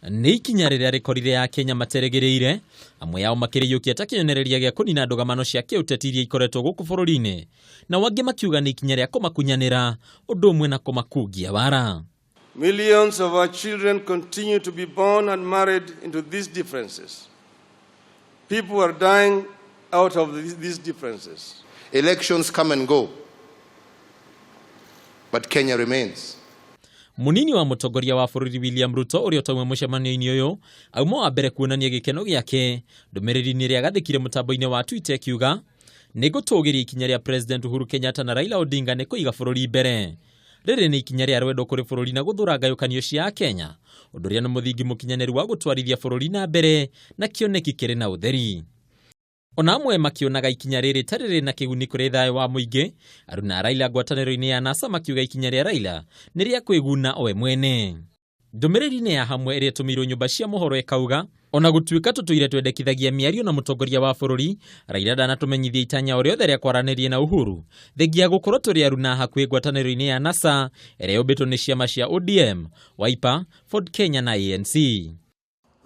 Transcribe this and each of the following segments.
Nĩ ikinya rĩrĩa rĩkorire ya Kenya materĩgĩrĩire, amwe ao makĩrĩiyũkia ta kĩonereria gĩa kũnina ndũgamano cia kĩũteti iria ikoretwo gũkũ bũrũri-inĩ, nao angĩ makiuga nĩ ikinya rĩa kũmakunyanĩra ũndũ ũmwe na kũmakungia wara. Millions of our children continue to be born and married into these differences. People are dying out of these differences. Elections come and go, but Kenya remains. Munini wa mũtongoria wa bũrũri William Ruto ũrĩa ũtauma mũcemanio-inĩ ũyũ auma wa mbere kuonania gĩkeno gĩake ndũmĩrĩri-inĩ ĩrĩa agathĩkire mũtambo-inĩ wa Twitter akiuga nĩ ngũtũgĩria ikinya rĩa President Uhuru Kenyatta na Raila Odinga nĩ kũiga bũrũri mbere. Rĩrĩ nĩ ikinya rĩa rwendo kũrĩ bũrũri na gũthũra ngayũkanio cia Kenya, ũndũ ũrĩa nĩ mũthingi mũkinyanĩru wa gũtwarithia bũrũri na mbere na kĩoneki kĩrĩ na ũtheri. Ona amwe makĩonaga ikinya rĩrĩ ta rĩrĩ na kĩguni kũrĩ thayũ wa mũingĩ, aruna a Raila ngwatanĩro-inĩ ya NASA makiuga ikinya rĩa Raila nĩ rĩa kwĩguna we mwene. Ndũmĩrĩri-inĩ ya hamwe ĩrĩa ĩtũmĩirwo nyũmba cia mohoro ĩkauga ona gũtuĩka tũtũire twendekithagia mĩario na mũtongoria wa bũrũri, Raila ndanatũmenyithia itanya o rĩothe rĩa kwaranĩria na Uhuru thengia gũkorwo tũrĩ aruna hakuhĩ ngwatanĩro-inĩ ya NASA ĩrĩa yũmbĩtwo nĩ ciama cia ODM, Wiper, Ford Kenya na ANC.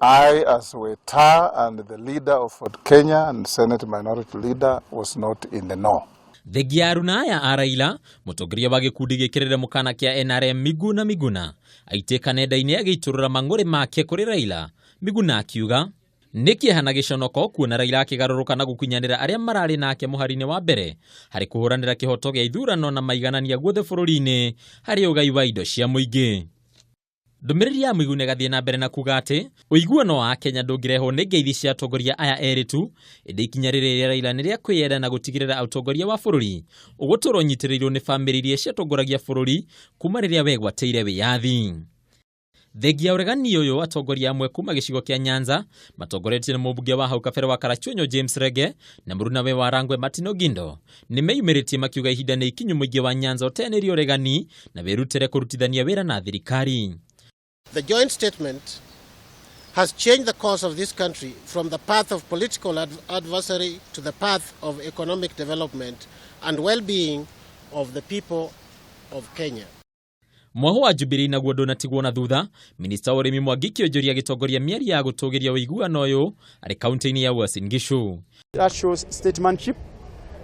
I, as Weta and the leader of Ford Kenya and Senate Minority Leader, was not in the know. Thengia aruna aya a Raila, mũtongoria wa gĩkundi gĩkĩrĩre mũkana kĩa NRM Miguna Miguna aitĩka nenda-inĩ agĩitũrũra mang'ũrĩ make kũrĩ Raila. Miguna akiuga nĩ kĩeha na gĩconoko kuona Raila akĩgarũrũka na gũkunyanĩra arĩa mararĩ nake mũhari-inĩ wa mbere harĩ kũhũranĩra kĩhoto gĩa ithurano na maiganania guothe bũrũri-inĩ harĩ ũgai wa indo cia mũingĩ. Ndũmĩrĩri ya Miguna ĩgathiĩ na mbere na kuga atĩ ũiguano wa Kenya ndũngĩrehwo nĩ ngeithi cia atongoria aya erĩ tu, ĩndĩ ikinya rĩrĩ rĩa Raila nĩ rĩa kwĩyenda na gũtigĩrĩra ũtongoria wa bũrũri ũgũtũũra ũnyitĩrĩirwo nĩ bamĩrĩ iria ciatongoragia bũrũri kuma rĩrĩa wegwatĩire wĩyathi. Thengia ũregani ũyũ, atongoria amwe kuma gĩcigo kĩa Nyanza matongoretio nĩ mũmbunge wa hau kabere wa Karachuonyo James Rege na mũrunawe wa Rangwe Martin Ogindo nĩ meyumĩrĩtie makiuga ihinda nĩ ikinyu mũingĩ wa Nyanza ũteanĩrie ũregani na wĩrutĩre kũrutithania wĩra na thirikari. The joint statement has changed the course of this country from the path of political adversary to the path of economic development and well-being of the people of Kenya. Mwaho wa Jubilee naguo ndũnatigwo na thutha, minista wa ũrĩmi Mwangi Kĩonjũria agĩtongoria mĩario ya gũtũgĩria ũiguano ũyũ arĩ kaunti-inĩ ya Uasin Gishu. That shows statesmanship,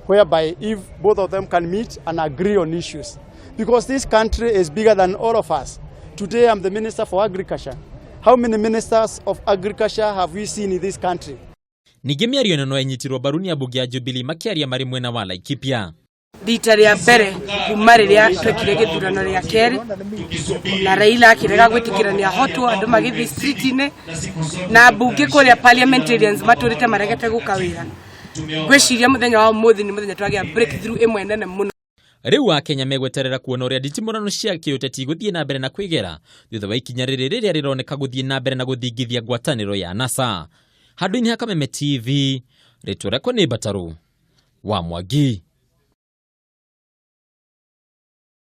whereby if both of them can meet and agree on issues. Because this country is bigger than all of us. Today I'm the Minister for Agriculture. How many ministers of agriculture have we seen in this country? Ningĩ mĩario ĩno no ĩnyitirwo mbaru nĩ ambunge a Jubilee makĩaria marĩ mwena wa Laikipia. Rita rĩa mbere kuma rĩrĩa twekire gĩthurano rĩa kerĩ na Raila akĩrega gwĩtĩkĩra nĩ ahotwo, andũ magĩthiĩ street-inĩ na mbunge kũrĩa parliamentarians matũrĩte maregete gũka wĩra. Ngwĩciria mũthenya wa ũmũthĩ nĩ mũthenya twagĩa breakthrough ĩmwe nene mũno. Rĩu Akenya megweterera kuona ũrĩa nditimũrano cia kĩũteti igũthiĩ na mbere na kwĩgera thutha wa ikinya rĩrĩ rĩrĩa rĩroneka gũthiĩ na mbere na gũthingithia ngwatanĩro ya NASA. Handũ-inĩ ha Kameme TV, rĩtwa rĩakwa nĩ Mbatarũ wa Mwangi.